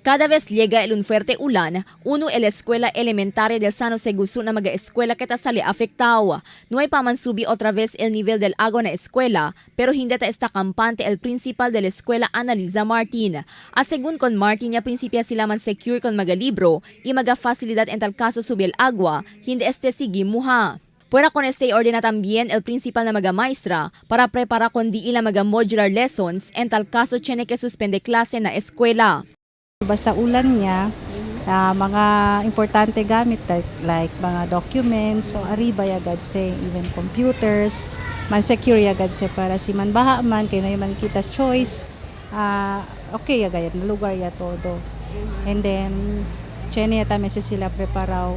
Cada vez llega el un fuerte ulan, uno el escuela elementaria del San Jose Gusu na mga escuela que ta sali afectado. No hay pa man subi otra vez el nivel del agua na escuela, pero hindi ta está campante el principal de la escuela, Annalisa Martin. A según con Martin, ya principia sila man secure con mga libro y mga facilidad en tal caso subi el agua, hindi este sigi muha. Puera con este ordena también el principal na mga maestra para preparar con di ila mga modular lessons en tal caso tiene que suspende clase na escuela. Basta ulan niya, mga importante gamit like mga documents, so ariba agad se, even computers, man secure agad se para si man baha man, kay na man kita choice, okay agad na lugar ya todo. And then, chene ya tami sila preparaw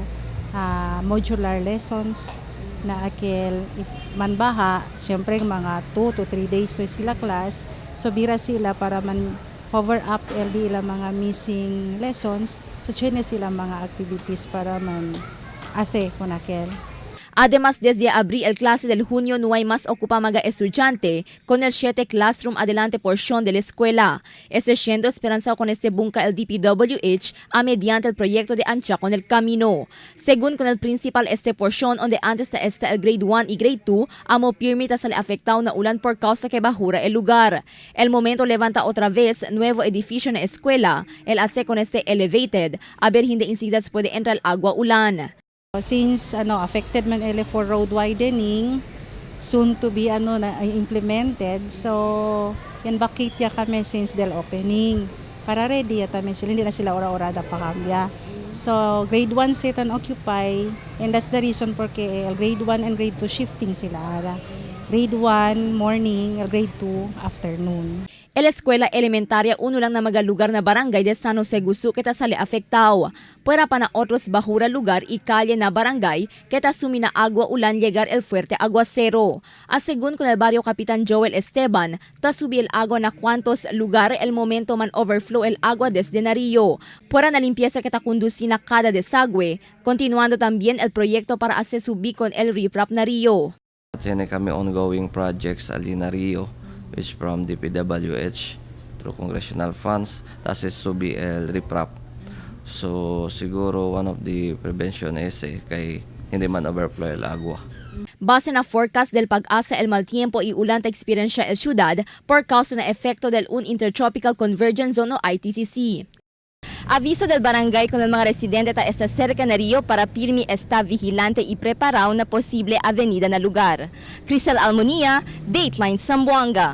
modular lessons na akel if man baha, syempre mga 2 to 3 days so sila class, so bira sila para man cover up LD ila mga missing lessons, so chene sila mga activities para man ase kunakel. Además, desde abril el clase del junio no hay más ocupa mga estudiante con el 7 classroom adelante porción de la escuela. Este siendo esperanzado con este bunca el DPWH a mediante el proyecto de ancha con el camino. Según con el principal, este porción donde antes está el grade 1 y grade 2, amo pirmita sale afectado na ulan por causa que bajura el lugar. El momento levanta otra vez nuevo edificio na escuela, el hace con este elevated, a ver hindi insigdas puede entrar el agua ulan. Since ano affected man LF4 road widening, soon to be ano na implemented. So yan vacate ya kami since del opening. Para ready ya kami sila, hindi na sila ora-orada pa kambya. So grade 1 sit and occupy, and that's the reason porque el grade 1 and grade 2 shifting sila ara. Grade 1 morning, el grade 2 afternoon. El escuela elementaria uno lang na mga lugar na barangay de San Jose Gusu kita sali afectado. Puera pa na otros bahura lugar y calle na barangay kita sumi na agua ulan llegar el fuerte aguacero. A según con el barrio Capitan Joel Esteban, ta subi el agua na cuantos lugar el momento man overflow el agua desde Narillo. Puera na limpieza kita conducina cada desagüe, continuando también el proyecto para hacer subir con el riprap na Rio. Tiene kami ongoing projects ali na Rio, which from DPWH through congressional funds, tas is subi el riprap. So siguro one of the prevention is kay hindi man overflow el agua. Base na forecast del PAGASA, el mal tiempo y ulan ta experiencia el ciudad por causa na efecto del un Intertropical Convergence Zone o ITCZ. Aviso del barangay con el mga residente ta está cerca na río para pirmi está vigilante y preparado na posible avenida na lugar. Cristel Almonia, Dateline Zamboanga.